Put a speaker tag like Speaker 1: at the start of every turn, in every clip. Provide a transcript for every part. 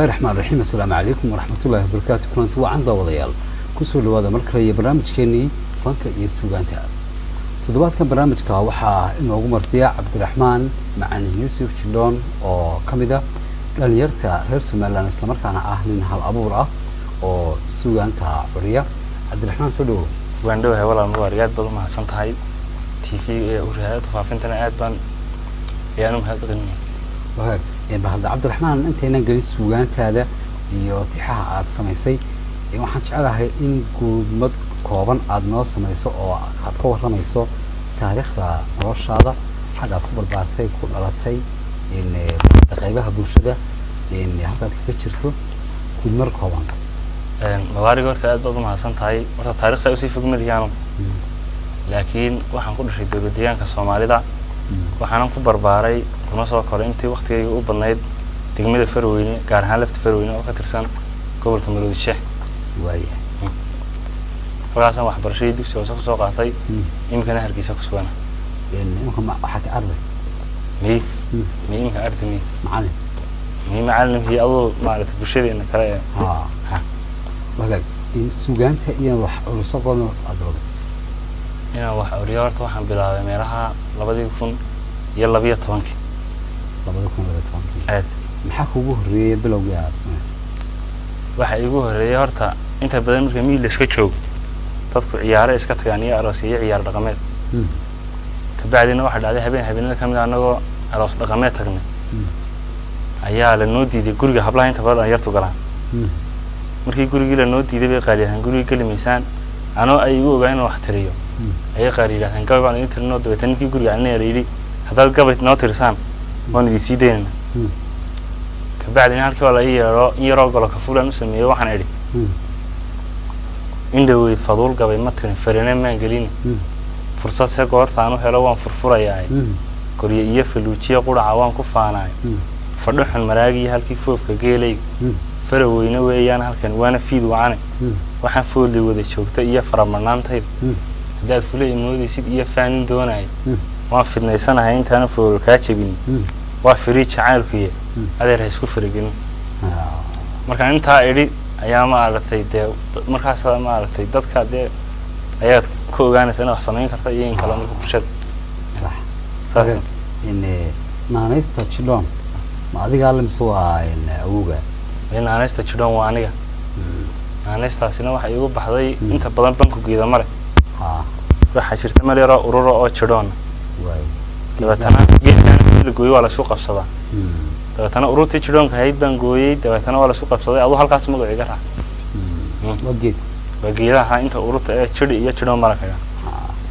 Speaker 1: Bismillahi raxmaan raxiim. Assalaamu calaykum waraxmatullahi wabarakaatu. Kulanti wacan, daawadayaal, kusoo dhawaada mar kale iyo barnaamijkeenii fanka iyo suugaanta. Toddobaadkan barnaamijka waxaa inoogu martiya Cabdiraxmaan Macalin Yuusuf Jidhoon oo ka mid ah dhalinyarta reer Somaliland, islamarkaana ah nin hal abuur ah oo suugaanta curiya. Cabdiraxmaan, soo dhawow.
Speaker 2: Waan dhowahay, walaal Mubaar, aad baad umahadsan tahay. TV ee hay'adda faafintana aad baan ayaan u mahadcelinaya.
Speaker 1: Wagaag bahadda Cabdiraxmaan, intaynan gelin suugaantaada iyo tixaha aada samaysay, waxaan jeclahay in guudmad kooban aada noo samayso oo aad ka warramayso taariikhda noloshaada, xagga aad ku barbaartay, ku dhalatay, qaybaha bulshada halkaad kaga jirto, guudmar kooban.
Speaker 2: Mubaariga, horta aad baad umahadsan tahay. Horta taarikh saa usii fog maliyaano, laakiin waxaan ku dhashay dowlad deegaanka Soomaalida, waxaanan ku barbaaray kuna soo koray intii waktigayga u badnayd degmada Farweyne, gaar ahaan lafta Farweyne oo ka tirsan gobolka Maroodi Sheekh.
Speaker 1: Waaya.
Speaker 2: Halkaasaan waxbarashadii dugsi hoose kusoo qaatay, iminkana Hargeysa ku sugana.
Speaker 1: Iminka waxaa ta arday?
Speaker 2: Miy, miy, iminka arday miy.
Speaker 1: Macalin?
Speaker 2: Miy, macalin miy, aduu maaragtay bulshadeena kale ee.
Speaker 1: Ha, wagaag, suugaanta iyo wax culuso goorma aad bilowday?
Speaker 2: Inaan wax curiyo horta waxaan bilaabay meelaha 2012-kii.
Speaker 1: 2012-kii?
Speaker 2: Aad.
Speaker 1: Maxaa kugu horreeyay bilowgii aad samaysay?
Speaker 2: Waxa iigu horreeyay horta, inta badan marka miyi la iska joogo, dadku ciyaaro iska tagaan iyo aroos iyo ciyaar dhaqameed. Kabacdina waxaa dhacday habeen habeenada kamid a anagoo aroos dhaqameed tagnay ayaa lanoo diiday guriga hablaha inta badan dhalinyartu galaan. Markii gurigii lanoo diiday bay qaar yidhahdeen, "Guriga geli maysaan." Anoo ay igu ogaan inaan wax tiriyo ayay qaar yidhahdeen, "Gabay baan idin tirinoo." Dabeetana ninkii guriga calinaya la yidhi, "Haddaad gabay noo tirisaan, waan idin sii daynayna." Kabacdina halkii waa la ii yeedho, in yaroo golo kafuulaan u sameeyey. Waxaan idhi, "Indhawey faduul gabay ma tirin, farina maan gelini, fursad se goortaan u helo waan furfurayaa, qoryo iyo faluujiya quraca waan ku faanaay, fadho xun maraagiyo halkii foofka geelayga, faraweyne weeyaan halkan waana fiid wacane, waxaan foodlay wada joogta iyo faramarnaantayda, haddaad fula imoodaysid iyo faanin doonaya, waan fidnaysanahay intaana foolol kaa jebinin, waa firii jacaylkuye, adeer ha isku faragelin." Markaan intaa idhi ayaa maaragtay dee markaas maaragtay dadka dee ayaad ku ogaanaysa inaad wax samayn karta iyo in kale marka bulshada.
Speaker 1: Sax.
Speaker 2: Saas.
Speaker 1: In naanaysta Jidhoon ma adigaa le mise waa awowga?
Speaker 2: Naanaysta Jidhoon waa aniga. Naanaystaasina waxay iigu baxday inta badan banku geeda mare. Waxaa jirta meel yaroo urura oo jidhoona.
Speaker 1: Waay.
Speaker 2: Dabeetana geedkaana la gooyo waa laisku qabsadaa. Dabeetana ururtii jidhoonka ahayd baan gooyey, dabeetana waa laisku qabsaday, aduu halkaas magacu iga raac.
Speaker 1: Waa geed.
Speaker 2: Waa geedaha inta ururta ee jidhi iyo jidhoon baa la kaga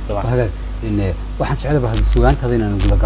Speaker 2: dabcan.
Speaker 1: Hagaag, waxaan jeclahay bahda suugaantaada inaan guda.